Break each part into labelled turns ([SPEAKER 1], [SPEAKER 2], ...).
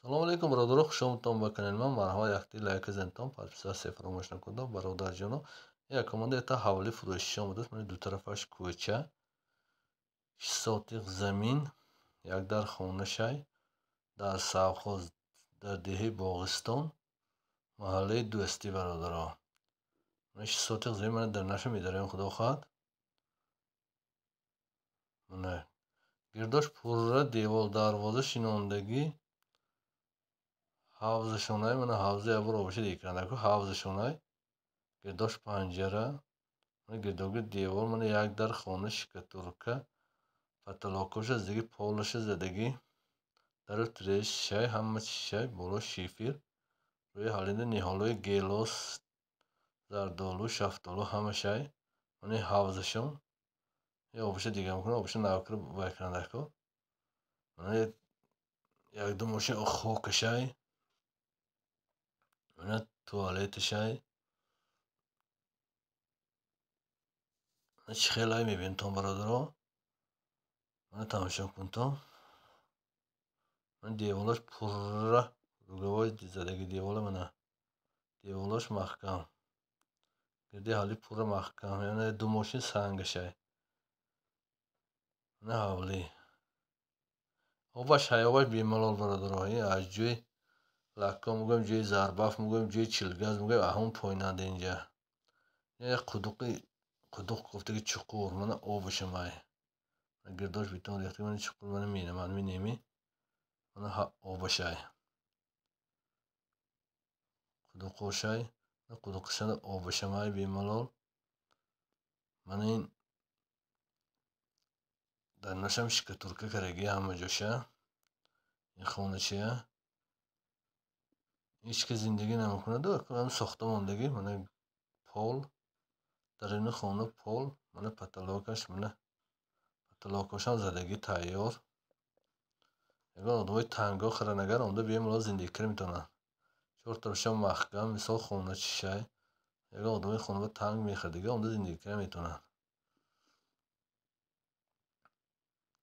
[SPEAKER 1] Салому алейкум, бародаро, хуш омадтон ба канали ман. Марҳамат, якти лайк зантон, подписаться фаромӯш накунед, бародарҷоно. Як команда это ҳавли фурӯшӣ омадааст. Ман ду тарафаш кӯча, 6 сотих замин, як дар хона шай, дар совхоз, дар деҳаи Боғистон, маҳаллаи Дӯстӣ, бародаро. 6 сотих замин мана дар наша медарем, худо хоҳад. Мана гирдош пурра девол, дарвоза шинондагӣ, ҳавзашонай, мана ҳавза якбор обаша дикардаку, ҳавзашонай, гирдош панҷара, гирдогирд девол, мана як дар хона, штукатурка, потолокоша задагӣ, полаша задагӣ, дару тирезашай, ҳама чизшай, боло шифер, рӯи ҳавлида ниҳолҳои гелос, зардолу, шафтолу ҳамашай, мана ҳавзашон, обаша дига мекунад, обаша навкара вай кардаку, мана якду мошин хокашай, мана туалеташай. Чӣ хелай мебинедтон, бародаро? Мана тамошо кунтон. Мана деволаш пурра круговой задаги девола, мана деволаш маҳкам. Гирди ҳавлӣ пурра маҳкам. Яъне ду мошин сангашай. Мана ҳавлӣ. Обаш ҳай, обаш бемалол, бародаро. Ин аз ҷои лакко мегӯем, ҷои зарбаф мегӯем, ҷои чилгаз мегӯем, аҳун пойнанда инҷа. Як қудуқи қудуқ гуфтаги чуқур, мана обашамай. Гирдош бетон рехта, мана чуқур, мана мена минеми. Мана обашай. Қудуқошай, қудуқшада обашамай бемалол. Мана ин дар нашам штукатурка кардаги ҳама ҷоша. Ин хоначая. Ҳеҷ кас зиндагӣ намекунад, сохта мондагӣ, мана пол, даруни хона пол, мана потолокаш, мана потолокошам задагӣ тайёр. Ягон одамои тангоҳ хӯранагар омада бемалол зиндагӣ карда метавонанд. Чор тарафшам маҳкам, мисол хона чишай. Ягон одамои хона танг мехӯрдагӣ омада зиндагӣ карда метавонанд.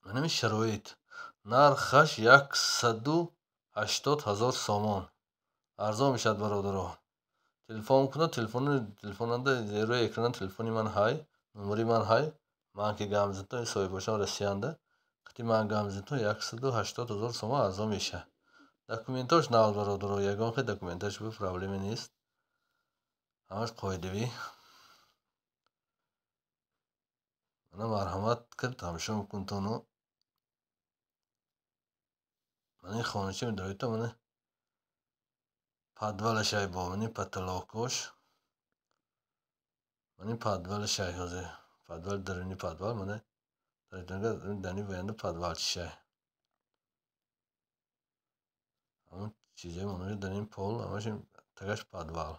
[SPEAKER 1] Мана ин шароит. Нархаш 180 000 сомон. Арзон мешавад, бародаро. Телефон кунад, телефонанда рӯи экрана телефони ман ҳай, номери ман ҳай. Ман ки гап мезанам, соҳибошон Россиянда. Вақти ман гап мезанам, 180 000 сомон арзон мешавад. Документош нав, бародаро, ягон хел документаш проблеме нест. Ҳамаш қоидавӣ. Мана марҳамат кард, тамошо мекунтону. Мана ин хонача медоред, мана подвалашай бо мани потолокош. Мани подвалашай ҳозир. Подвал, даруни подвал, мана даруни воянда подвал чишай. Ҳамон чизҳои монанд дар ин пол, ҳамаш тагаш подвал.